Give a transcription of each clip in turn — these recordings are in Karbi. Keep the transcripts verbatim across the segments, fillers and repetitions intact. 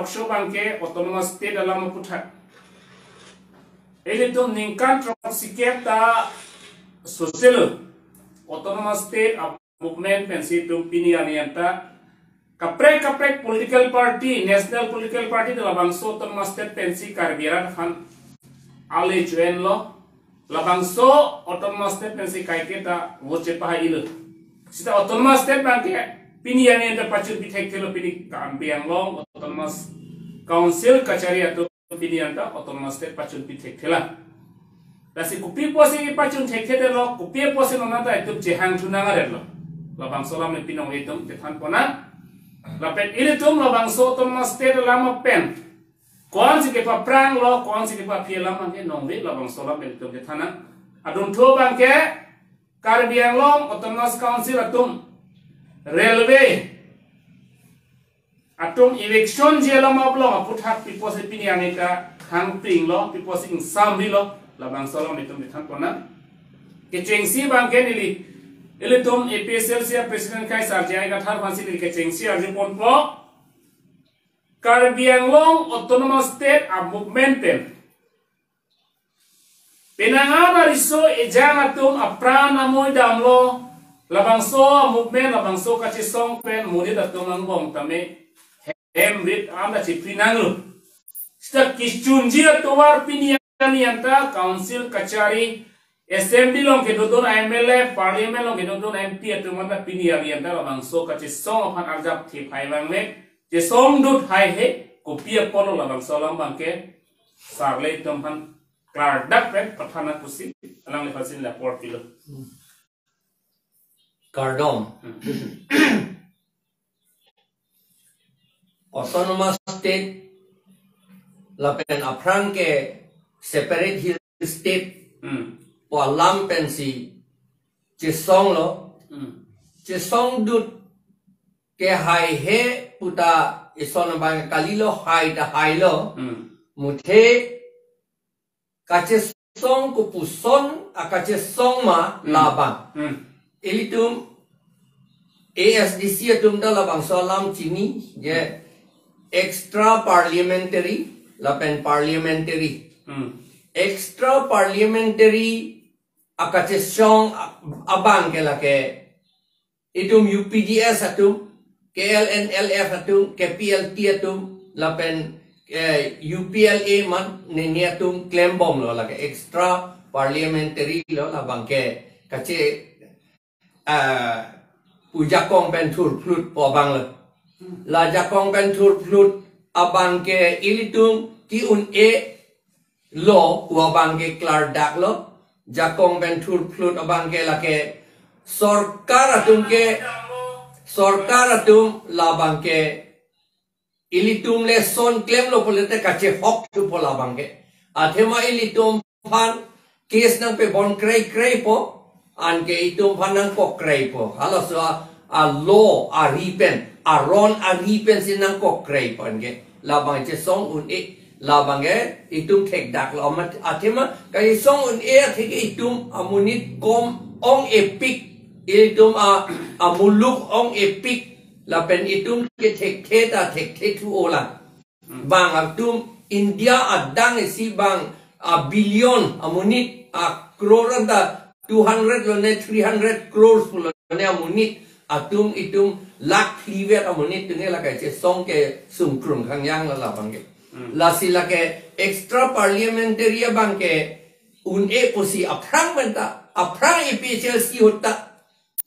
labangso abangke autonomous state alam aputhak. Ilitum ningkan throksikep ta soselo autonomous state a-movement pensi itum pini arni anta kaprek kaprek political party, national political party ta labangso autonomous state pensi Karbi arat aphan ale join lo, labangso autonomous state pensi kaike ta vote chepahailo. Sita autonomous state abangke pini arni anta pachun pithekthelo, pini Karbi Anglong Autonomous Council kachari atum pini anta autonomous state pachun pithekthela. Lasi kopi apotsi pachun thekthelo, kopi apotsi non anta itum chehang thunang aret lo. Labangso alam le pini nong itum kethan ponnang. Lapen ilitum labangso autonomous state alam pen ko-ansi kepaphrang lo, ko-ansi kepaphi alam abangke nongle labangso alam pen itum kethan nang. Adunthu abangke Karbi Anglong Autonomous Council atum railway atum eviction ji alam ablong aputhak pi apotsi pini arni ta hangping lo, pi apotsi ingsamri lo, labangso alam itum kethan ponnang. Kechengsi abangke neli, ilitum A P H L C a-president Kaisar J I Kathar aphansi neli kechengsi arju ponpo. Karbi Anglong Autonomous State a-movement pen penang an ariso ejang atum apran amoi damlo, labangso a-movement, labangso kachesong pen monit atum angbong tame hem rit anta chepri nanglo. Sita kechunji atovar pini arni anta council kachari, assembly along kedodun M L A, parliament along kedodun M P atum anta pini arni anta labangso kachesong aphan arjap thip hai abang le, chesong dut haihe, kopi apotlo labangso alam abangke sar le itum aphan klardak pen pathan nang pusi alangliphansi neli apor pilo. Kardom. Autonomous State lapen aphrang ke Separate Hill State Hmm. pu alam pensi chesong lo. Hmm. Chesong dut ke haihe pu ta ison abang kalilo, hai ta hailo. Hmm. Muthe kachesong kopuson akachesong ma Hmm. labang. Hmm. Ilitum A S D C atum ta labangso alam chini, je extra parliamentary lapen parliamentary. Hmm. Extra parliamentary akachesong ab-, abang ke lake itum U P D S atum, K L N L F atum, K P L T atum, lapen, eh, U P L A man nene atum klembomlo lake extra parliamentary lo labangke kache, eh, pu jakong pen thurphlut pu abang lo. La jakong pen thurphlut abangke ilitum ki-un-e lo pu abangke klardak lo, jakong pen thurphlut abangke lake sorkar atum ke, sorkar atum labangke ilitum le son klemlo pulote kachehok thupo labangke. Athema ilitum aphan case nangpebon krei krei po, anke itum aphan nangkok krei po. Halaso a, a-law ari pen, aron ari pensi nangkok krei po anke. Labang chesong un-e, labangke itum thekdak lo amat, athema kachesong un-e atheke itum amonit kom ong-epik, itum a, amuluk ong-epik, lapen itum kethekthe ta thekthe thu olang. Bang atum India adang isi bang a-billion amonit, a-crore anta two hundred lone, three hundred crores pulo ne amonit atum, itum lakh phli vet amonit atum ke la kachesong ke sungkrung khangyang la labangke. Hmm. Lasi lake extra parliamentary abangke un-e pusi aphrang pen ta, aphrang A P H L C ahut ta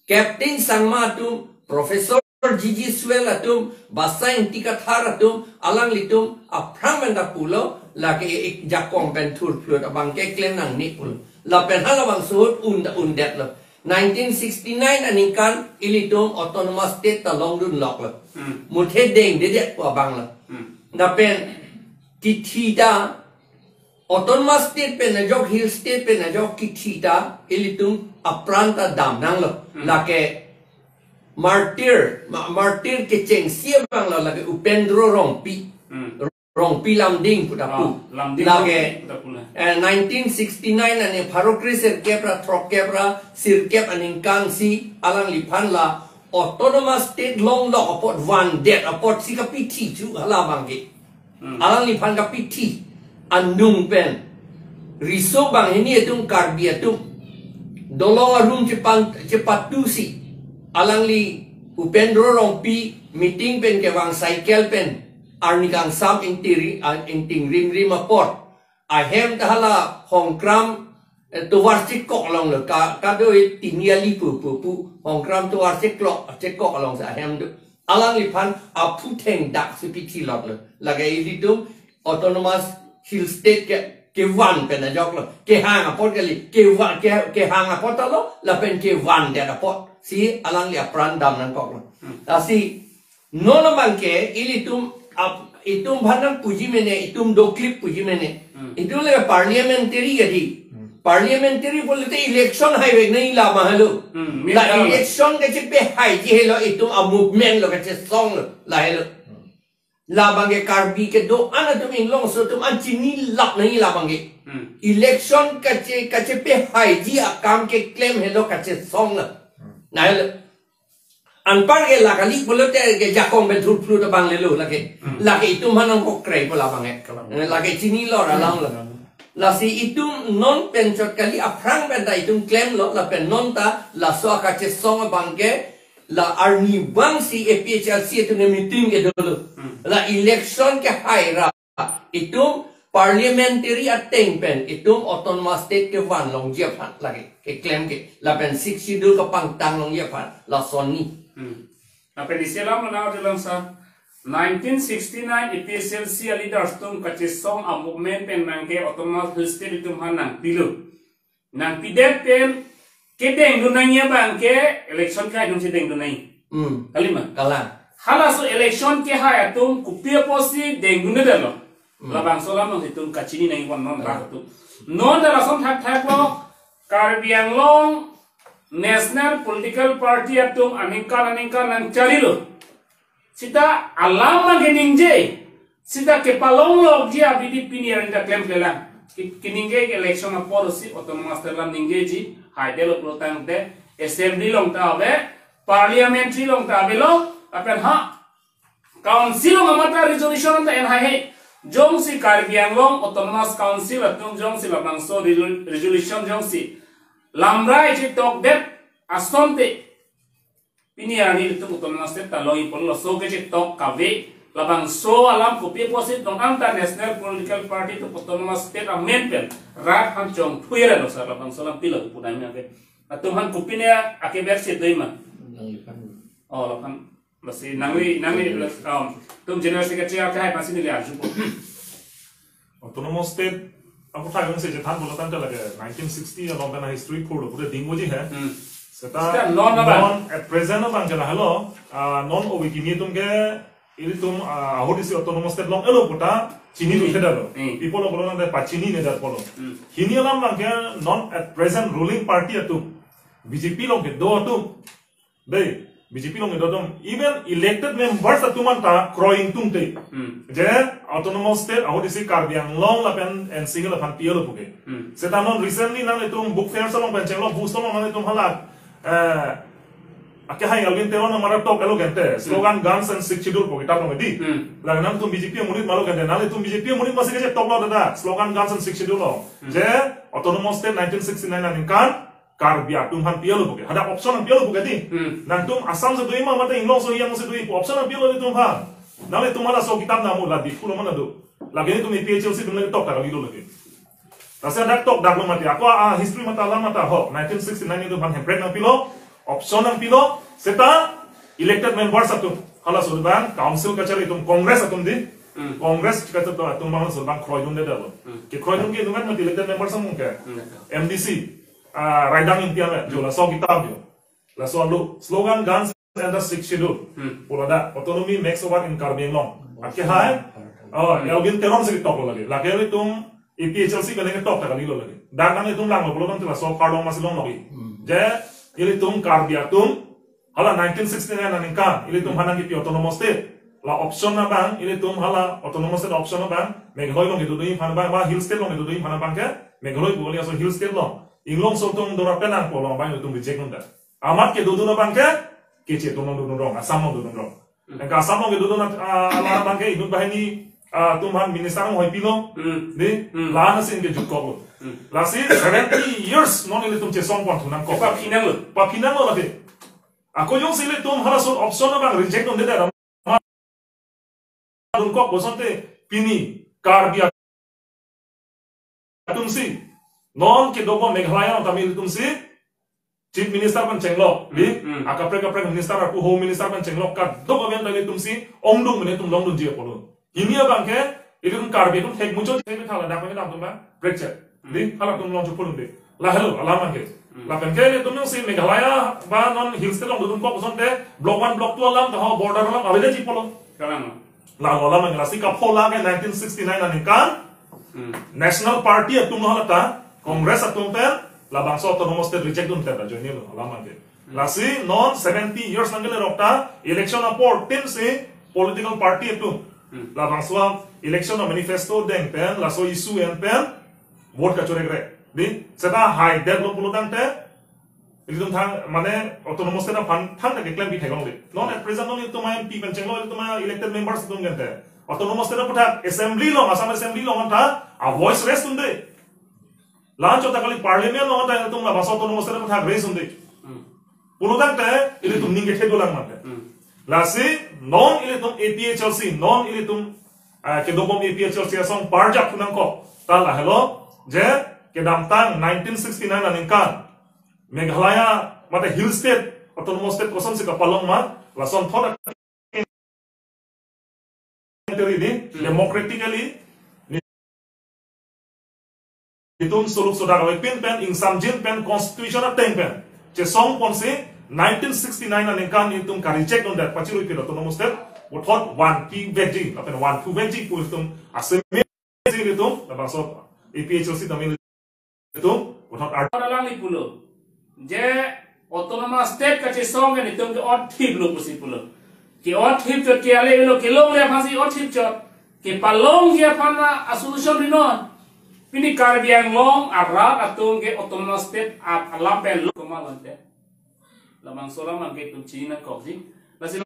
Captain Sangma atum, Professor G G Swell atum, Basa Ingti Kathar atum, alanglitum aphrang pen ta pulo, lake ik jakong pen thurphlut abangke klem nangne pulo. Lapen halabangso ahut un, undetlo. Nineteen sixty-nine aningkan ilitum autonomous state ta longdun loklo. Hmm. Muthe dengdedet pu abang lo. Hmm. Lapen kithi ta autonomous state pen ajok, hill state pen ajok kithi ta ilitum apran ta dam nanglo. Hmm. Lake martyr, ma-, martyr kechengsi abang lo lake Upendro Rongpi. Hmm. Rongpi Lamding pu ta pu. Ah, Lamding lake, Rongpi pu ta pu na. Eh, nineteen sixty-nine ani pharo kre sirkep ra throkkep ra sirkep aningkan si alangliphan la autonomous state longlok apot, vandet apotsi kapithi chu halabangke. Alangliphan kapithi anung pen riso banghini atum Karbi atum dolong arum chepan chepatusi alangli Upendro Rongpi meeting pen kevang cycle pen arni kangsam ingtiri, ah, ingting rimrim apot ahem ta hala Hongkram, eh, tovar chekok along lo, ka kado e tini ali pu pu pu Hongkram tovar chekok chekok along sa ahem do. Alangliphan aphutheng dak si pithi lot lo. Lake ilitum Autonomous Hill State ke kevan pen ajok lo. Kehang apot kali, kevan ke kehang apot lo, lapen kevan det apot si alangli apran dam nangkok lo. Lasi non abang ke ilitum ap itum aphan nangpuji mene, itum doklip puji mene. Itum le parliamentary kadi. Parliamentary pulote election haivek nangji la ma helo. Hmm, La mira. election kachepehaiji helo, itum a movement lo kachesong lo la helo. Labang ke Karbi kedo-an atum inglongso atum an chinilap nangji labang ke. Hmm. Election kache kachepehaiji akam keklem helo kachesong lo. Na helo. Anpar ke la kali pulote ke jakong pen thurphlu ta bang lelo lake. Hmm. Lake itum aphan nangkokre pu labang ke. Kalang. Eh, lake chinilo alam lo. Hmm. Lasi itum non pen chot kali, aphrang pen ta itum klem lo, lapen non ta laso akachesong abang ke la arni bang si A P H L C atum ne meeting kedo lo. Hmm. La election kehai ra itum parliamentary ateng pen itum Autonomous State kevan longji aphan lake keklem ke, lapen Sixth Schedule kepangtang longji aphan lason ni. Hmm. Lapen isi alam lo nang-arjulang sa, nineteen sixty-nine A P H L C a leaders atum kachesong a movement pen abang ke Autonomous Hill State itum aphan nangpilo. Nangpidet pen kedengdun nangji abang ke election kehai atum si dengdun nangji. Hmm. Kali ma? Kalang. Halaso election kehai atum kopi apotsi dengdun detlo. Hmm. Labangso alam nang itum kachini nangji wan non Hmm. rak atum. Non ta lason thakthak lo, Karbi Anglong National Political Party atum aningkan aningkan nangcharlilo. Seta alam abang keningje, seta kepalonglokji abidi pini arni ta klemklelang. Ke- keningje ke election apor si Autonomous State alam ningjeji, haidetlo pulotangte, Assembly along ta ave, Parliamentary along ta avelo, lapen ha Council along amat ta resolution ta en haihe. Jongsi Karbi Anglong Autonomous Council atum jongsi labangso resol- resolution jongsi lamrai chetokdet asonte, pini arni itum Autonomous State ta longji apotlo, laso kechetok kave, labangso alam kopi apotsi tong anta National Political Party atum Autonomous State amen pen rat aphan chongthuirelo sar, labangso alam pilo pu nangji abang ke. Atum aphan kopine akeber si doi ma? Nangliphan. Oh, laphan. Lasi nangli, nangli, um, itum General Secretary akehai aphansi neli arjupo. Autonomous State aputhak jongsi chethan pulotangte lake nineteen sixty along pen history phurlo pura dingji he. Hmm. Seta Seta non abang. Non at present abang ke lahelo, ah, non O B C kimi atum ke ilitum, ah, ahut isi Autonomous State long-elo pu ta chinilo Hmm. thedetlo. Hmm. People of London pachinine det pulo. Hmm. Hini alam abang ke non at present ruling party atum, B J P along kedo atum, dei, B J P along kedo atum, even elected members atum anta kroi ingtungte. Hmm. Je Autonomous State ahut isi Karbi Anglong lapen N C ke laphan pilo puke. Hmm. Seta non recently nanglitum book fair along pen chenglo, book stall along nanglitum hala, eh, akehai Elwin Teron amat ta toklo gente, slogan Guns and Sixth Schedule pu kitap along di. Hmm. La nangtum B J P amonit ma lo gente, nanglitum B J P amonit masi kachetoklo dada, slogan Guns and Sixth Schedule lo. Hmm. Je Autonomous State nineteen sixty-nine aningkan Karbi atum aphan pilo puke. Hadak option pilo puke di. Hmm. Nangtum Assam si doi ma mate inglongso hiyang si doi pu option pilo itum aphan. Nanglitum halaso kitap namu la di pulo mana do. Lake itum A P H L C atum le tok ta kalilo lake. Lasi hadak tokdaklo mati. Ako a history mata alam mata ho. Nineteen sixty-nine itum aphan hemprek nangpilo, option nangpilo, seta elected members atum, halaso abang council kachari atum, Congress atum di. Hmm. Congress kachari atum abang halaso abang kroidunde detlo. Hmm. Kekroidun ke inutvet mati elected members atum ke. Hmm. M D C, ah, Raidang Imtian, jo laso kitap jo. Laso alo slogan Guns and the Sixth Schedule. Hmm. Pu ladak, "Autonomy makes war in Karbi Anglong." Akehai, oh, Elwin Teron si toklo lake. Lake itum A P H L C pen ketok ta kalilo lake. Dak nanglitum langlo pulotangte laso kardom masi longlo. Hmm. Je, ilitum Karbi atum, hala nineteen sixty-nine aningkan, ilitum aphan nangkipi Autonomous State. La option abang, ilitum hala Autonomous State option abang, Meghalaya along kedodunji aphan abang, ba Hill State along kedodunji aphan abang ke, Meghalaya pu kali, laso Hill State along. Inglongso atum dora penang pu along abang ilitum reject nunda. Amat kedodun abang ke, Keche atum along dodun rong, Assam along dodun rong. Hmm. Anke Assam along kedodun, ah, alam abang ke inut banghini ah, atum aphan minister anghoi pilo. Hmm. Di, Hmm. la-an asin ke jutkoklo. Hmm. Lasi seventy years non ilitum chesong pon thu nangkok. Paphi nanglo. Paphi nanglo lake. Ako jongsi ilitum halaso option abang reject dunde dam. Dunkok pu asonte pini Karbi atumsi non kedobom Meghalaya along tame ilitumsi Chief Minister pen chenglok, di, Hmm, hmm. akaprek kaprek minister, ako Home Minister pen chenglok, kadokave tame ilitumsi ongdung mene ilitum longdunji apotlo. Hini abang ke ilitum Karbi atum thek muchot, thek methang ladak mene dam atum abang prekchet. Hmm. Di, halatum long chupulun di. Lahelo alam abang ke. Hmm. Lapen ke ilitum jongsi Meghalaya ba non hill state along dunkok asonte block one, block two alam ta ho, border alam avedet ji apotlo. Kalang. Lahelo alam abang, lasi kaphola ke nineteen sixty-nine aningkan Hmm. National Party atum halata, Congress atum pen labangso Autonomous State reject dundet ta ajoinelo alam abang ke. Hmm. Lasi non seventy years nangkelerok ta election apor tin si political party atum Hmm. labangso election manifesto deng pen, laso issue en pen vote kachorekre. Di, seta haidetlo pulo tangte ilitum thang, mane, Autonomous State aphan thangta keklem pi theklongle. Non at present non ilitum M P pen chenglo, ilitum elected members atum gente Autonomous State aputhak assembly along, Assam assembly along anta a voice raise dunde. La-an chot ta kali, parliament along anta ilitum labangso Autonomous State aputhak raise dunde. Hmm. Pulo tangte ilitum ning kethe dolang mate. Hmm. Lasi non ilitum A P H L C, non ilitum, ah, kedobom A P H L C asong parjap thu nangkok. Ta lahelo je kedamtang nineteen sixty-nine aningkan Meghalaya mate Hill State, Autonomous State kosonsi kapalong ma, lasonthot ri di, Hmm. democratically, itum suluk sudak avepin pen, ingsamjin pen, constitution ateng pen chesong ponsi nineteen sixty-nine aningkan itum ka-reject dundet, pachirui pilo Autonomous State, puthot vanpi vekji, lapen vanthu vekji pu itum asemi itum, labangso A P H L C tame itum, puthot ar- Alang ni pulo. Je Autonomous State kachesong ke itum ke-othip lo pusi pulo. Ke-othip chot ke ale lo, kelongle aphansi othip chot. Kepalongji aphan a-solution ri non. Pini Karbi Anglong arat atum ke Autonomous State ap alam pen lo komat lo ante. Labangso alam abang ke itum chini nangkokji. Lasi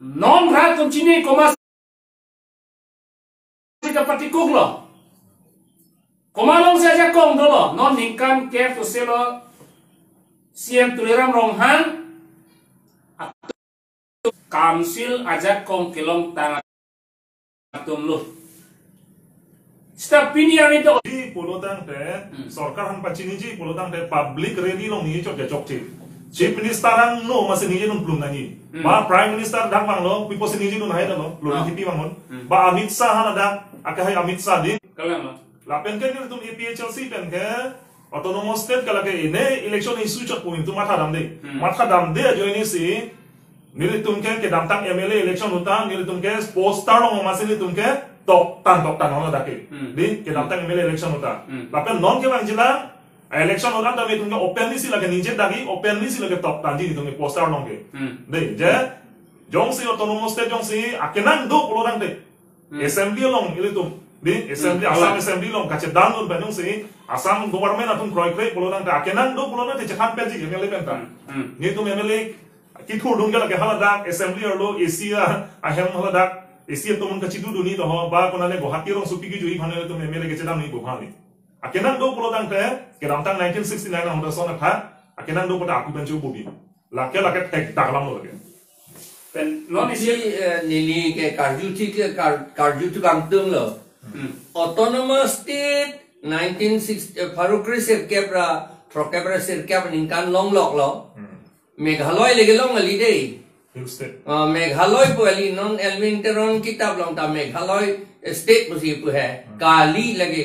non rat atum chini komat si kapatikuk lo. Komat alongsi ajakong dolo. Non ningkan kep sose lo C M Tuliram Ronghang atum council ajakong kelongtang atum lo. Seta pini ari do. Di pulo tangte, Hmm. sorkar aphan pachiniji pulo tangte public rally along ningje chot ke chokche. Chief Minister angno masi ningjedun plum nangji. Hmm. Ba Prime Minister dak vanglo, pipo si ningjedun hai dalo, lo Ah. P D P vanghon. Hmm. Ba Amit Shah hala dak, ake hai Amit Shah di. Kalang lo. Lapen ke nelitum A P H L C pen ke Autonomous State ke lake ine election issue chot pu itum matha damde. Hmm. Matha damde ajoine si nelitum ke kedamtang M L A election ahut ta, nelitum ke poster along masi nelitum ke toktan toktan hona dake. Hmm. Di, kedamtang M L A election ahut ta. Hmm. Lapen non kevangjilang, election ahut ta nelitum ke openly si lake ningje dagi, openly si lake toktanji nelitum ke poster along ke. Hmm. Di, je, jongsi Autonomous State jongsi akenang do pulo tangte. Hmm. Assembly along ilitum. Di, Assembly, Hmm. Assam Assembly along kachedandun pen jongsi Assam government atum kroikre pulo tangte, akenang do pulo tangte chekhanpetji M L A pen ta. Hmm. Hmm. Nelitum M L A kithurdun ke lake haladak, Assembly arlo, A C ahem haladak, A C atum kachidudun ni toho, ba konane Guwahati rongsopi kejui aphan nelitum M L A kachedam ni buhali. Akenang do pulo tangte, kedamtang nineteen sixty-nine ahut ason athak, akenang do puta aku benchu bubi. Lake lake thekdak alam lo lake. Pen non isi Isi, eh, neli ke karju thik ke kar-, karju thik angtung lo. Hmm. Autonomous State nineteen sixty, eh, pharo kre sirkep ra, throkkep ra sirkep aningkan longlok lo. Hmm. Meghalaya lake long kali dei. Hill State. Ah, Meghalaya pu kali non Elwin Teron kitap along ta Meghalaya State pusi pu he. Hmm. Kali lake.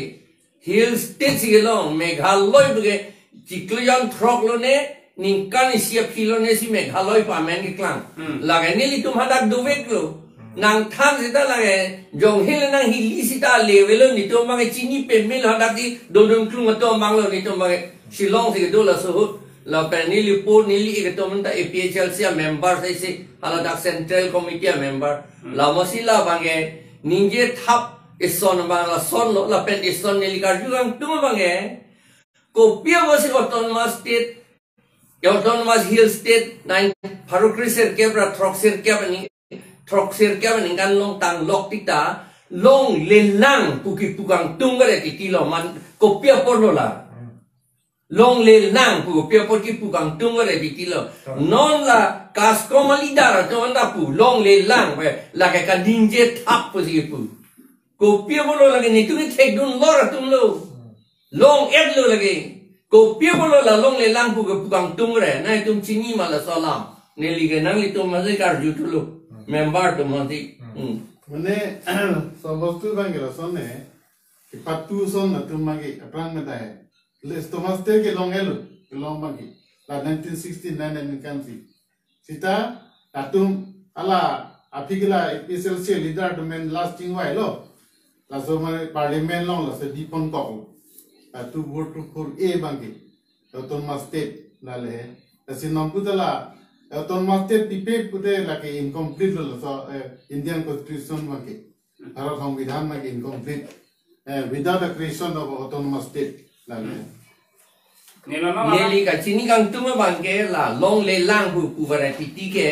Hill State si kelong, Meghalaya pu ke chiklo jon throk lone, ningkan isi aphi lone si Meghalaya pu amen keklang. Hmm. Lake nelitum hadak dovek lo. Hmm. Nangthan seta lake, jong hill nang hilli seta level lo, nelitum abang chini pemel hadak di dodun klung atum abang lo, nelitum abang Shillong si kedo laso ahut. Lapen neli po neli iketum ta A P H L C a member sai si, haladak Central Committee a member. Hmm. Lamo si labang ke ningje thap ison abang lason lo, lapen ison neli karju angtung abang ke. Kopi apotsi Autonomous State, Autonomous Hill State, nine, pharo kre sirkep ra throk sirkep ani, throksirkep aningkan long tanglok tik ta, longle lang pu kipu kangtung kare titi lo, man kopi apotlo la. Longle lang pu kopi apot kipu kangtung kare titi lo. Non la KASCOM a-leader atum anta pu, longle lang pu, lake kaningje thap pusi pu. Kopi apotlo lake netum kethekdun lor atum lo. Long-etlo lake. Kopi apotlo la longle lang pu kipu kangtung kare. Nangtum chini ma laso alam? Neli ke nanglitum masi karju thulo. Member atum masi. Hmm. Mane, sobostu bang ke lason ne. Kepatu ason atum magi aphrang medai. Le Thomas State kelong-etlo, kelong bangke. La nineteen sixty-nine aningkan si. Sita atum hala aphi ke la APHLC leader atum men last chingvailo. Laso mane parliament along laso biponkoklo. La two four two four A bangke. Autonomous State lale. Lasi non puta la Autonomous State pipe pute lake incomplete lo laso, eh, Indian Constitution bangke. Bharat Samvidhan bangke incomplete, eh, without the creation of autonomous state. Lale. Nelo na Neli kachini kangtung abangke la longle lang pu pu varai titi ke,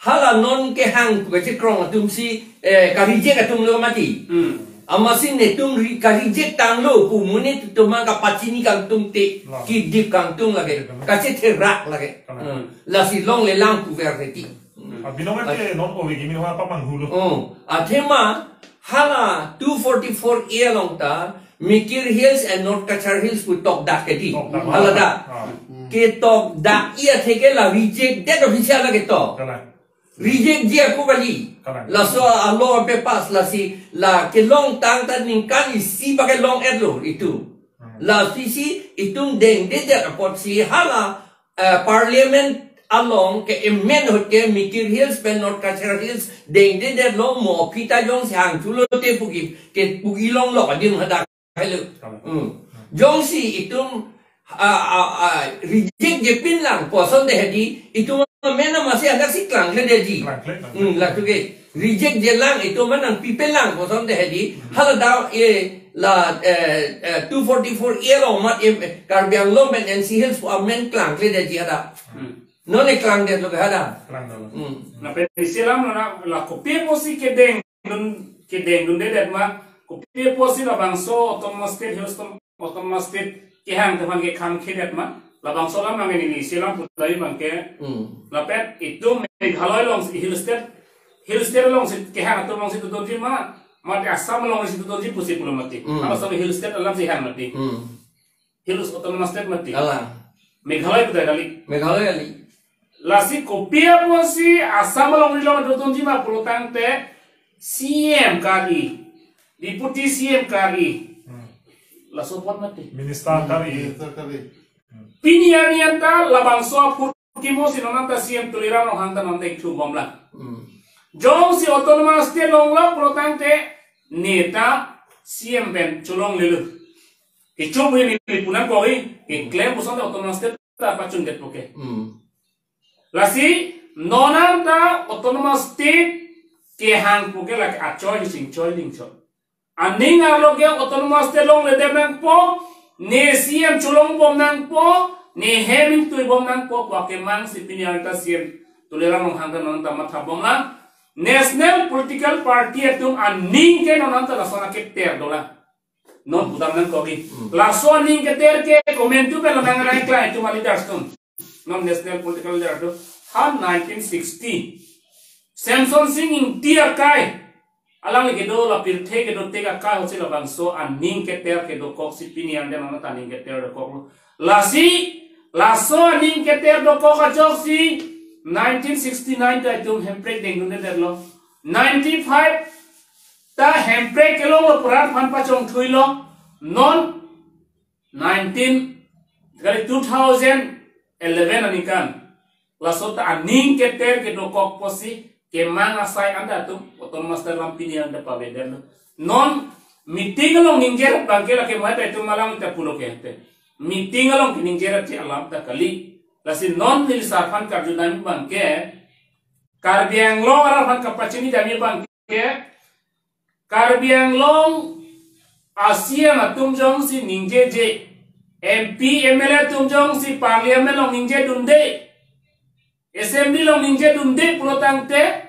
hala non kehang pu kachekrong atum si, eh, ka-reject atum lo mati. Hmm. Amatsi netum ri-, ka-reject tanglo pu monit atum kapachini kangtung te, Lo. Kidip kangtung lake, Kidip kangtung. Kachetherak lake. Kangtung. Hmm. Lasi longle lang pu varai titi. Hmm. Abinong ante non ove kimi ho apa manghulo. Oh, athema hala two forty-four A along ta Mikir Hills and North Cachar Hills pu tokdak ke di. Tokdak. Hala da. Ah. Ketokdak-i atheke la reject det official la ketok. Kalang. Rejectji ako kali. Kalang. Laso a-law pass lasi la kelong tang ta ningkan isi bak kelong-etlo itum. Hmm. Lasi si itum dengdedet apotsi hala eh, parliament along ke-amend ahut ke Mikir Hills pen North Cachar Hills dengdedetlo, mo aphi ta jongsi hang thulote pu ke, ke pu ilong lo adim hadak helo. Hmm. Jongsi itum, ah, ah, ah, rejectji pinlang pu asonte hedi, itum amen amatsi hadak si klangkledetji. Klangkle, klangkle. Hmm, latum ke rejectji lang itum amen nangpipelang pu asonte hedi, hala da, eh, la, eh, eh, two forty-four A along amat, eh, Karbi Anglong pen N C Hills pu amen klangkledetji hadak. Hmm. Non e klangdetlo ke hadak. Klangdetlo. Hmm. Lapen isi alam lo na, la kopi apotsi kedengdun, kedengdundedet ma, kopi apotsi labangso Autonomous State, Hills Autom-, Autonomous State kehang teman ke kham kedet ma, labangso alam nang ini isi alam putai bangke. Hmm. Lapen itum Meghalaya alongsi Hill State, Hill State alongsi kehang atum alongsi tututji ma, mate Assam alongsi tututji pusi pulo mati. Hmm. Hala sami Hill State alamsi hang mati. Hmm. Hills Autonomous State mati. Kalang. Meghalaya putai kali. Meghalaya kali. Lasi kopi apotsi Assam along rilo tututji ma pulo tangte C M kari, Deputy C M kari. Hmm. Laso apot mati. Minister kari. Minister kari. Pini arni anta labangso apor kimosi non anta C M Tuliram Ronghang ta non ta ingthu bomlang. Hmm. Jongsi Autonomous State longlok pulo tangte neta C M pen cholonglelo. Kecho bui ni punan koi, keklem puson ta Autonomous State ta pachundet puke. Hmm. Lasi non anta Autonomous State kehang puke lake achoi sing choi ling choi. Aning arlo ke Autonomous State longledem nangpo, ne C M cholongbom nangpo, ne hem ingtuibom nangpo, pu akemangsi pini arta C M Tuliram Ronghang ta non ta mathabomlang. National political party atum aning ke non anta lason aketer dolang. Non pudam nangkok ke. Hmm. Laso aning keter ke komantu pen lo nang rai klai atum a-leaders atum. Non national political leader atum. Ha nineteen sixty. Semson Sing Ingti akai. Alangli kedo la pirthe kedo teka kai ahutsi labangso aning keter kedokoksi pini ante non ta aning keter dokoklo. Lasi, laso aning keter dokok ajoksi nineteen sixty-nine ta itum hemprek dengdundedetlo. Ninety-five ta hemprek kelonglo pu rat aphan pachongthuilo. Non nineteen, kali two thousand eleven aningkan. Laso ta aning keter kedokok apotsi kemang asai anta atum Autonomous State alam pini anta pavedetlo. Non meeting along ningjerat bangke lake mai ta itum alam ta pulo ke ante. Meeting along keningjeratji alam ta kali. Lasi non neli sar aphan karjudamji bangke, Karbi Anglong arat aphan kapachinidamji bangke, Karbi Anglong a-C M atum jongsi ningjeje, M P, M L A atum jongsi Parliament along ningjedunde, Assembly along ningjedunde pulo tangte,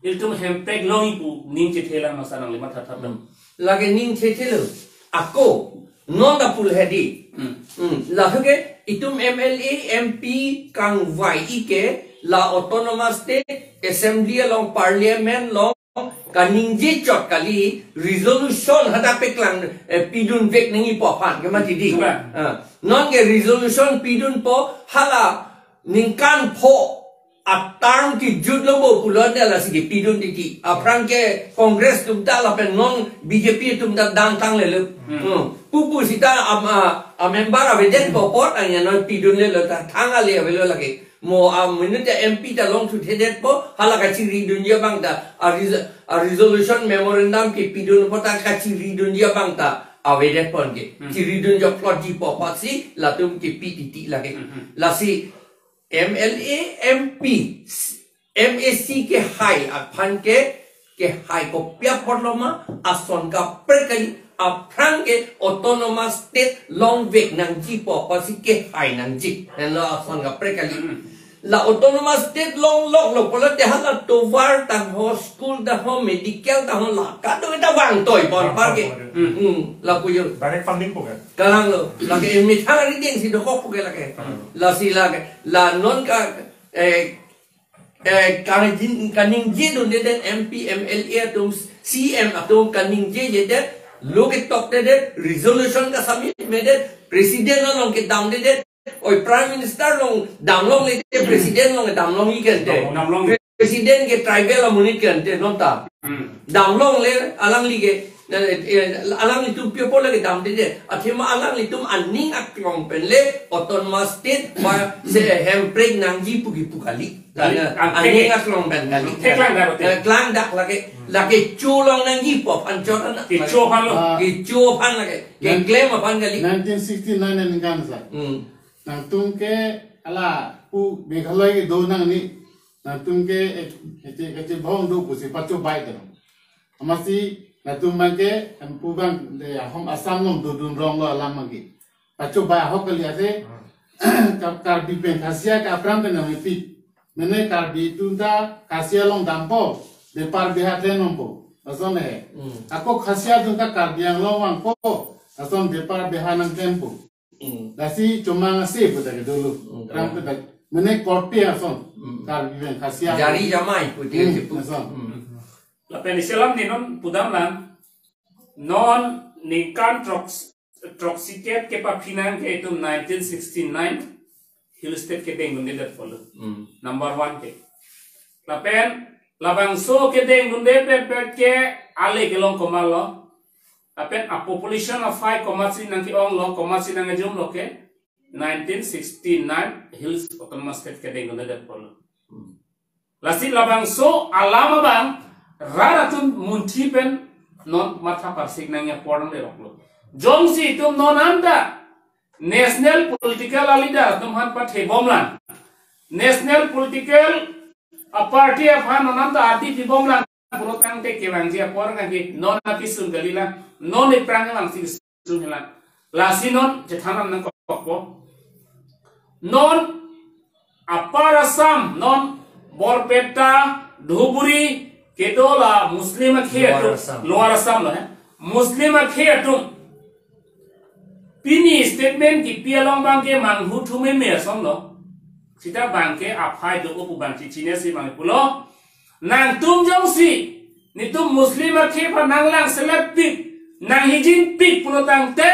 Ilitum hemprek longji pu ning chethe lang masa nangli matha thap lang. Lake ning chethe lo. Ako non ta pul hedi. Hmm. Hmm. Laso ke itum M L A, M P kangvai-i ke la autonomous state, assembly along, parliament along kaningje chot kali, resolution hadak paklang, eh, pidun vek nangji pu aphan ke mati di. Coba. Ah. Non ke resolution pidunpo, hala ningkan pho a-term kejut lo bo pulo, lasi kepidun titi. Aphrang ke Congress atum ta lapen non B J P atum ta dangtang lelo. Hmm. Hmm. Pupu sita am, a, a member avedetpo apot, anya non pidun lelo ta thang ale avelo lake. Mo a minute M P ta longthuthedetpo, hala kachiridunji abang ta, a res-, a resolution memorandum kepidunpo ta kachiridunji abang ta avedetpo ke. Hmm. Chiridun jo plot ji po pasi latum kepi titi lake. Hmm, hmm. Lasi M L A, M P, M A C kehai aphan ke, kehai kopi apotlo ma, ason kaprek kali, aphrang ke autonomous state longvek nangji pu apotsi kehai nangji. Henlo ason kaprek kali. Hmm. La autonomous state longloklo pulote hala tovar ta ho, school ta ho, medical ta ho, la kado ta vangtoi pon apar ke. Hmm. Hmm, la puyo. Direct funding po ke? Kalang lo. Lake methang arideng si dokok po ke lake. Hmm. Lasi lake. La non ka, eh, eh, kaningje, kaningjedundedet M P, M L A atum, C M atum kaningjejedet, lo ketokdedet, resolution ka submit medet, president along kedamdedet, oi prime minister along damlongle te, president along damlongji kente. Damlong, damlong. President ke tribal amonit kente, non ta. Hmm. Damlongle alangli ke, eh, eh, alanglitum pi apot lake damdedet. Athema alanglitum aning aklong pen le autonomous state ba se hemprek nangji pu kipu kali. Kali, karena angthek aning aklong pen kali. Angthek lang dak, eh, klangdak lake, lake cholong nangji pu aphan chot anak. Kecho aphan lo. Ah. Kecho aphan lake. Nang-, keklem aphan kali. Nineteen sixty-nine aningkan sa. Hmm. Nangtum ke hala pu Meghalaya kedo nangji. Nangtum ke, eh, kece-, kecebong do pusi pachobai te. Amatsi nangtum abang ke, em, pu abang de ahom Assam along dodun rong lo alam abang ke. Pachobai ahok kali ase, Ka-, Karbi pen Khasia ke aphrang pen nangpi. Mene Karbi atum ta Khasia along dampo, bepar beha klem nangpo. Lason he. Hmm. Ako Khasia atum ta Karbi Anglong vangpo, lason bepar beha nangklempo. Hmm. Lasi chomang ase pu ta kedolo. Hmm. Rang pu ta mene korte ason. Hmm. Karbi pen Khasia. Jari jamai pu Hmm, tiga sepuluh. Ason. Hmm. Lapen isi alam ni non pudam lang. Non ningkan throksi, throksi kep kepaphinang ke itum nineteen sixty-nine Hill State kedengdundedet pulo. Hmm. Number one ke. Lapen labangso kedengdundedet pet ke ale kelong komatlo. Lapen a population of five komatsi nangke-onglo, komatsi nangkejumlo ke nineteen sixty-nine Hills Autonomous State kedengdundedet pulo. Hmm. Lasi labangso alam abang rat atum munthi pen non matha parsik nangji apor nangderoklo. Jongsi itum non anta national political a-leader atum aphan pathebomlang, national political a-party aphan non anta ardi pibomlang, puro tangte kevangji apor nangke non apisun kalilang, non iphrang vangsi sung hela. Lasi non chethan nangkokpo. Non Upper Assam, non Borpeta, Dhuburi, kedo la Muslim akhei Lower atum, Assam. Lower Assam lo, eh. Muslim akhei atum. Pini statement kipi along abang ke manghu thume me ason lo. Sita abang ke aphai do-o pu abang chichinesi abang pulo. Nangtum jongsi netum Muslim akhei aphan nanglang selepik, nanghijinpik pulo tangte,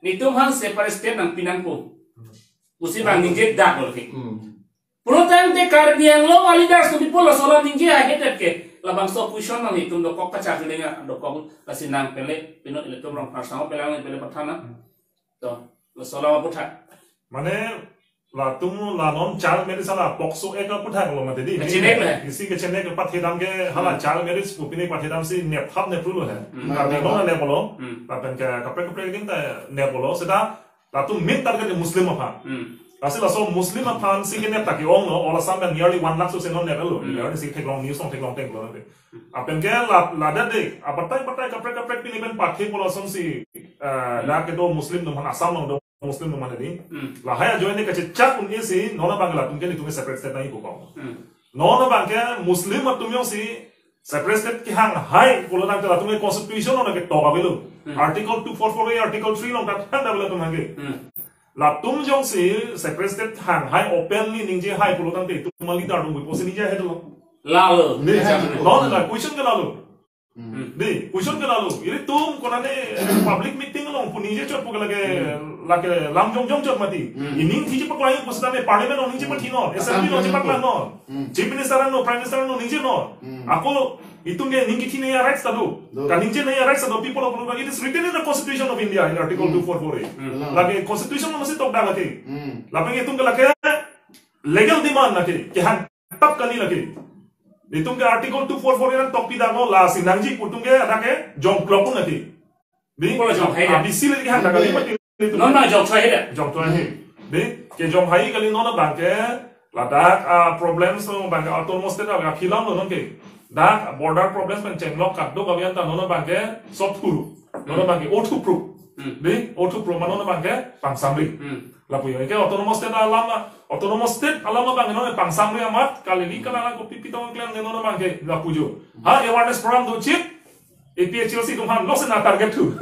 netum aphan separate state nangpi nangpo pusi abang ningjedak lo ke. Hmm. Pulo tangte Karbi Anglong a-leaders atum pi pulo, laso alam ningje ahedet ke. Labangso question nang itum dokok kachak lenga dokok, lasi nang pele pino ilitum Rongphar sang pele nang pele pathan na. To, laso alam aphuthak. Mane latum la non child marriage hala POCSO Act aphuthak lo mati di. Kachenek le. Isi kachenek pathedam ke hala Hmm. child marriage pu pine pathedamsi nepthap nepru lo he. Hmm. Karbi Anglong le pulo. Hmm. Lapen ke kaprek kaprek adim ta neplo. Seta latum main target ke Muslim aphan. Hmm. Lasi laso Muslim aphansi kenep ta ke-ong lo. All Assam pen nearly one lakh so se non neplo. Hmm. Nearly si theklong news along theklong tenglo. Lapen ke la, ladak de, abatai batai kaprek kaprek pini pen pathe pulo asonsi, eh, Hmm. dak kedo Muslim atum aphan, Assam along do Muslim atum aphan di. Hmm. Lahai ajoine kachechak un-esi, non abang latum ke netum separate state nangji pu kong. Hmm. Non abang ke Muslim atum jongsi Separate state kehang hai pulo tangte latum ke constitution along ketok avelo. Hmm. Article two four four A, Article three along ta than avelo latum hangke. Hmm. Latum jongsi separate state hang hai openly ningje hai pulo tangte itum a leader atum pusi ningje hai dolo. Lalo. Dei, Yes, sir. Non la question ke lalo. Hmm. Dei, question ke lalo. Ilitum konane public meeting along pu ningje chot pu ke lake, Hmm. lake lam jongjong chot mati. Hmm. Ining thiji paklang pusitame parliament along ningje Hmm. pathi non, assembly along ningje paklang non. Hmm. Chief Minister ano, Prime Minister ano ningje non. Hmm. Ako itum ke ning kithi nangji rights ta do. Do. Kaningje nangji rights ta do, people of Lurba. It is written in the Constitution of India in Article Hmm. two four four A. Hmm. Lake constitution along si tokdak lake. Hmm. Lapen itum ke lake legal demand lake. Kehang tap kali lake. Itum ke Article two four four A nangtokpi daklo, lasi nangji pu itum ke adak ke jongklok un lake. Dei, Kola jong hai dak. A B C le kehang dak kali mati itum. Non ma jong choi hai dak. Jong choi hai. Dei, kejong hai kali non abang ke ladak, ah, problems non abang ke autonomous state abang ke film lo non ke. Dak border problems pen chenglok kadokave anta non abang ke sop thuru. Non Hmm. abang ke othu pro. Hmm. Dei, othu pro ma non abang ke pangsamri. Hmm. Lapu yo, ke autonomous state alam, autonomous state alam abang non pangsamri amat, kali ni kana ko pipi tong klem non abang ke lapu jo. Ha awareness program do chip, A P H L C atum aphan lo sena target thu.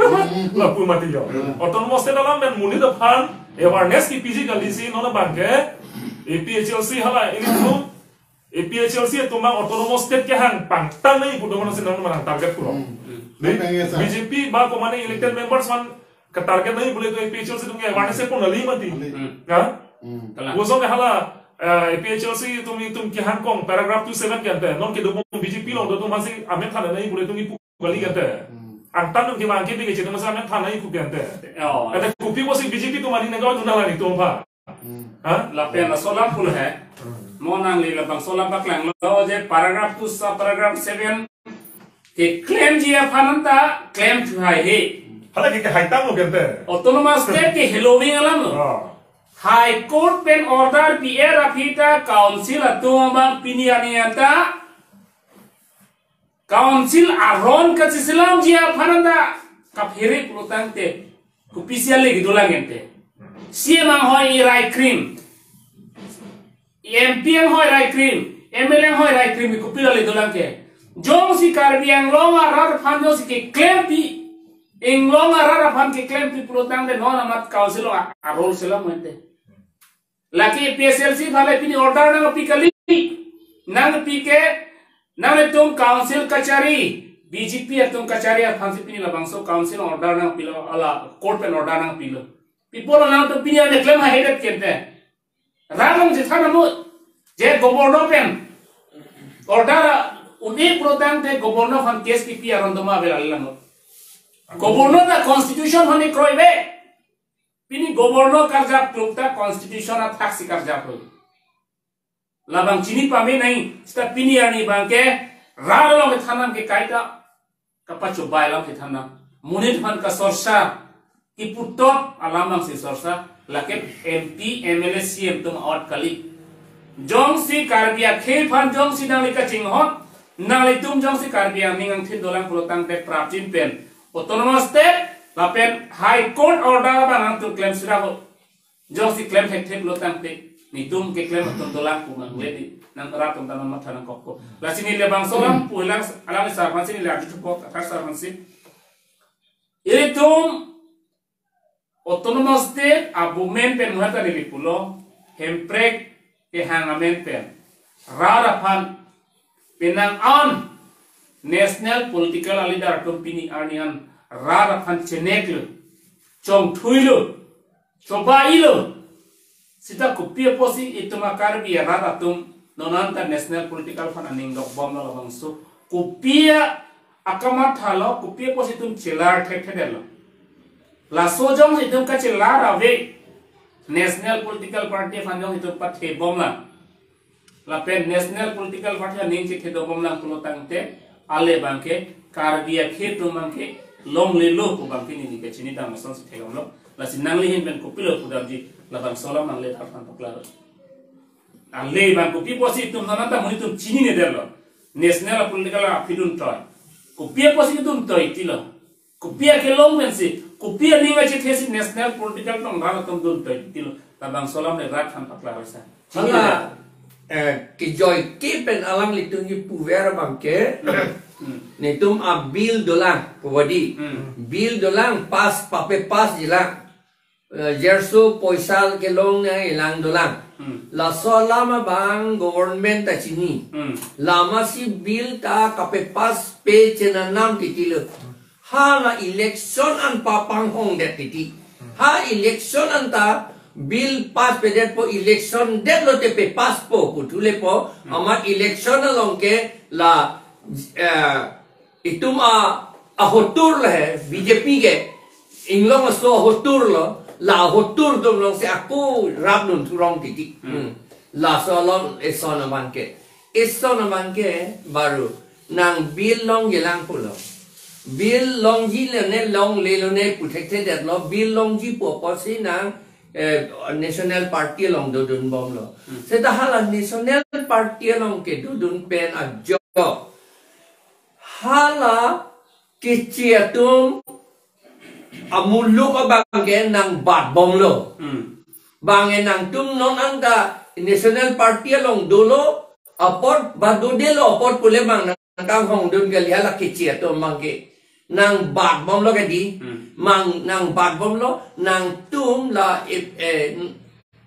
Lapu mati jo. Hmm. Autonomous state alam pen monit aphan awareness kepiji kali si non abang ke A P H L C hala ilitum A P H L C atum abang autonomous state kehang pangtang nangji pu do mane si non abang target puro. Hmm. Dei, Apa yang biasa? B J P ba komane elected members aphan ke target nangji pule itum A P H L C atum ke awareness pon nangji mati. Nangji. Hmm. Ha? Hmm. Kalang. Kosong ke hala, eh, A P H L C atum itum kehang kong paragraph two seven ke ante. Non kedobom B J P along do atum aphan si amen than nangji pule itum kipu kali ke ante. Hmm. Angtan atum kevang ke bike chetum aphan si amen than nangji pu ke ante. Oh. Ante kopi pusi B J P atum aning nangkau tu nang nangji atum aphan. Hmm. Ha? Lapen laso alam pulo he. Hmm. Mo nangli labangso alam paklanglo je paragraph two sub paragraph seven keklemji aphan anta klem thu hai he. Hala ke kehai tanglo ke ante. Autonomous state ke heloving alam lo. Ah. High Court pen order P R aphi ta council atum abang pini arni anta council aron kacheselamji aphan anta kaphere pulo tangte kopisi ale kedolang ante. C M anghoi rai krim, M P anghoi rai krim, M L A anghoi rai krim, kopilo ale dolang ke. Jongsi Karbi Anglong arat aphan jongsi keklempi, Anglong arat aphan keklempi pulo tangte non amat council a-, arol selam ante. Lake A P H L C aphan le pini order nangpi kali. Nangpi ke, nanglitum council kachari, B J P atum kachari aphan si pini labangso council order nangpilo, hala court pen order nangpilo. Pi pulo nangtum pini ane klem hai det ke ante. Rat along chethan amu, je governor pen order un-e pulo tangte governor aphan case kepi aron doma avel ale lang. Governor ta constitution aphan kekroi ave. Pini governor karjap kluk ta constitution athak si karjap lo. Labang chini pame nangji, seta pini arni abang ke rat along kethan nang ke kaita kapachobai alam kethan nang. Monit aphan kasorsa, kiputot alam nang si sorsa, lake M P, M L A, C M atum out kali. Jongsi Karbi akhei aphan jongsi nangli kachinghon, nanglitum jongsi Karbi aning angthin dolang pulo tangte prapjin pen autonomous state lapen High Court order abang nangtum klem sira ho. Jongsi klem thekthek lo tangte, netum keklem atum dolang pu mang le di, nang rat atum ta nang matha nangkokpo. Lasi neli labangso alam pu lang, alang sar aphan si neli arju thupo, kathar sar aphan si. Ilitum autonomous state abumen pen muhata neli pulo, Hemprek kehang amen pen rat aphan penang an national political leader atum pini arni an rat aphan cheneklo, chongthuilo, chobailo. Seta kopi apotsi itum a-Karbi arat atum non anta national political aphan aning dokbomlo labangso? Kopi akamatha lo, kopi apotsi itum chelar thekthedetlo? Laso jongsi itum kachelar ave, national political party aphan jongsi itum pathebomlang, lapen national political party aning chethedobomlang pulo tangte, ale abang ke Karbi akhei atum abang ke longlelo pu abang ke neli kachinidam asonsi thekdamlo. Lasi nangli ahin pen kopilo pudamji, labangso alam nangli aphan paklar. Ale abang kopi apotsi itum non anta monit atum chininedetlo. National political aphi duntoi. Kopi apotsi itum toitilo? Kopi akelong pensi, kopi aning achethe si national political along rat atum duntoitilo? Labangso alam le rat aphan paklar sa. Hala, eh, kejoi ke pen alanglitum kipuver abang ke, netum a bill dolang, pu badi. Hmm. Bill dolang, pass, pape-pass jilang. Eh, jerso poisa kelong nangkelang dolang. Hmm. Laso alam abang government ta chini. Hmm. Lasi bill ta kape-passpe chenam titi lo. Hala election an papanghongdet titi. Ha election anta bill passpe detpo, election detlo te pe-passpo puthulepo. Hmm. Amat election along ke la, eh, itum a, ahotur le he, B J P ke, inglong aso ahotur lo, la ahotur atum alongsi ako rapdun thurong titi. Hmm. Hmm. Laso along eson abang ke. Eson abang ke baru nang bill longjilang pulo. Bill longji lone, longle lone pu thekthe detlo, bill longji pu apotsi nang, eh, National Party along dodun bomlo. Hmm. Seta hala National Party along kedodun pen ajok hala Keche atum amuluk abang ke nangbat bomlo. Hmm. Bang ke nangtum non anta National Party along dolo apot ba dodelo apot pule bang nangkanghongdun kali hala Keche atum abang ke. Nangbat bomlo ke di. Hmm. Bang nangbat bomlo, nangtum la, eh, eh,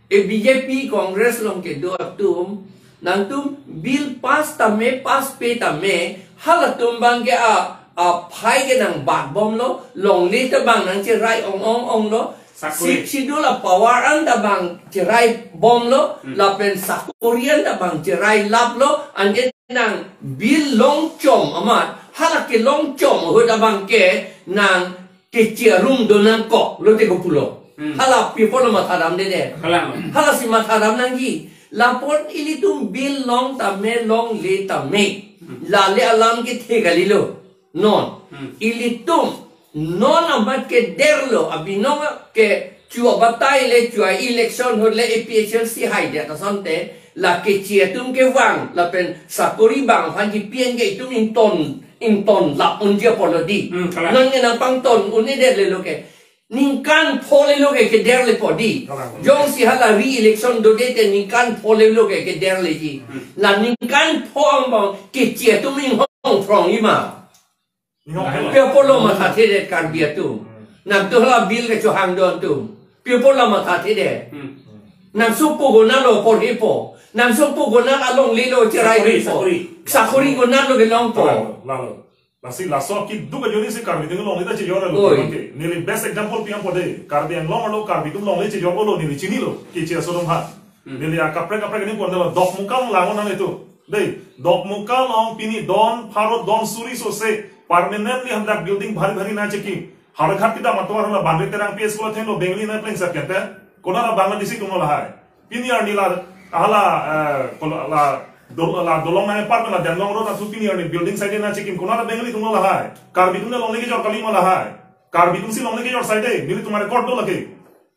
eh, B J P, Congress along kedo atum, nangtum bill pass tame, passpe tame, halatum abang ke a, aphai ke nangbat bomlo, longle ta bang nangcherai ong ong onglo, sakori. Sixth Schedule a power anta bang cherai bomlo, hmm, lapen sakori anta bang cherai laplo, anke nang bill longchom amat, hala kelongchom ahut abang ke nang Keche arum do nangkok, lote kopulo. Hmm. Hala pi apotlo mathadamde de. Kalang. Halasi mathadam nangji. Lapen ilitum bill long tame longle tame. Hmm. Lale alam kethe kalilo. Non. Hmm. Ilitum non amat kederlo. Abinong ke chua batai le chua election ahut le A P H L C haidet asonte. La Keche atum kevang, lapen sakori bang aphan kipi an ke itum ington, ington lap unji apotlo di. Hmm, kalang. Non ke nangpangton un-edet lelo ke. Ningkan pho lelo ke kederlepo di. Kalang. Jongsi hala re-election dode te ningkan pho lelo ke kederleji. Hmm. La ningkan pho angbong Keche atum inghong throngji ma. Pi apotlo mathathedet Karbi atum. Nangtum hala bill kechohang do atum. Pi apotlo mathathedet. Hmm. Nangsopo konatlo porhepo. Nangsopo konat alonglelo cherai sakori, po. Sakori. Sakori konatlo kelongpo. Lalo, lalo. Lasi laso keduk ajoine si Karbi atum longle ta chejor lo. Oi. Oke. Neli best example pi apot de. Karbi Anglong arlo Karbi atum longle chejor lo neli chinilo. Keche aso atum ha. Hmm. Neli akaprek kaprek neli pondelo Dokmoka along lango nang itu. Dei, Dokmoka along pini don pharo don suri sose permanently hadak building bhari bhari nangchekim. Howraghat kedam atovar hala Banri Terangpi school athengno Bengali nangplengset kente. Konat a Bangladeshi atumlo lahai. Pini arni la hala, eh, kol-, la dol-, la dolong nang apartment la Danlong Road atum pini arni building side nangchekim. Konat a Bengali atumlo lahai. Karbi atum longle kejor kalima lahai. Karbi atum si longle kejor side, nelitum record do lake.